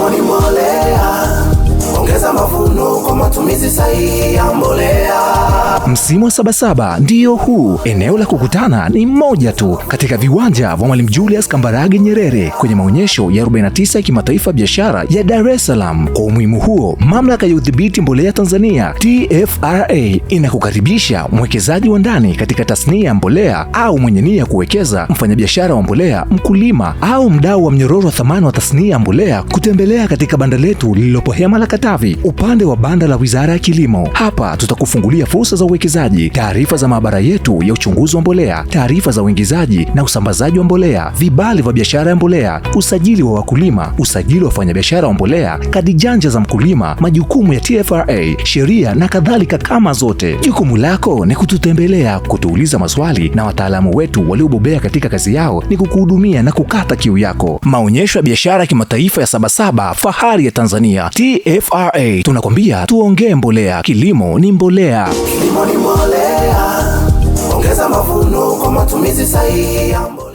Kilimo ni mbolea, ongeza mavuno kwa matumizi sahihi ya mbolea. Msimu wa Sabasaba ndiyo huu. Eneo la kukutana ni moja tu, katika viwanja vya Mwalimu Julius Kambarage Nyerere kwenye maonyesho ya 49 ya kimataifa ya biashara ya Dar es Salaam. Kwa umuhimu huo, Mamlaka ya Udhibiti Mbolea Tanzania TFRA inakukaribisha mwekezaji wa ndani katika tasnia ya mbolea au mwenye nia kuwekeza, mfanyabiashara wa mbolea, mkulima au mdau wa mnyororo wa thamani wa tasnia ya mbolea kutembelea katika banda letu lililopo Hema la Katavi, upande wa banda la Wizara ya Kilimo. Hapa tutakufungulia fursa za uwekezaji, taarifa za maabara yetu ya uchunguzi wa mbolea, taarifa za uingizaji na usambazaji wa mbolea, vibali vya biashara ya mbolea, usajili wa wakulima, usajili wa wafanyabiashara wa mbolea, kadi janja za mkulima, majukumu ya TFRA, sheria na kadhalika kama zote. Jukumu lako ni kututembelea, kutuuliza maswali na wataalamu wetu waliobobea katika kazi yao ni kukuhudumia na kukata kiu yako. Maonyesho ya biashara ya kimataifa ya Sabasaba, fahari ya Tanzania. TFRA tunakwambia tuongee mbolea, kilimo ni mbolea. Kilimo ni mbolea, ongeza mavuno kwa matumizi sahihi ya mbolea.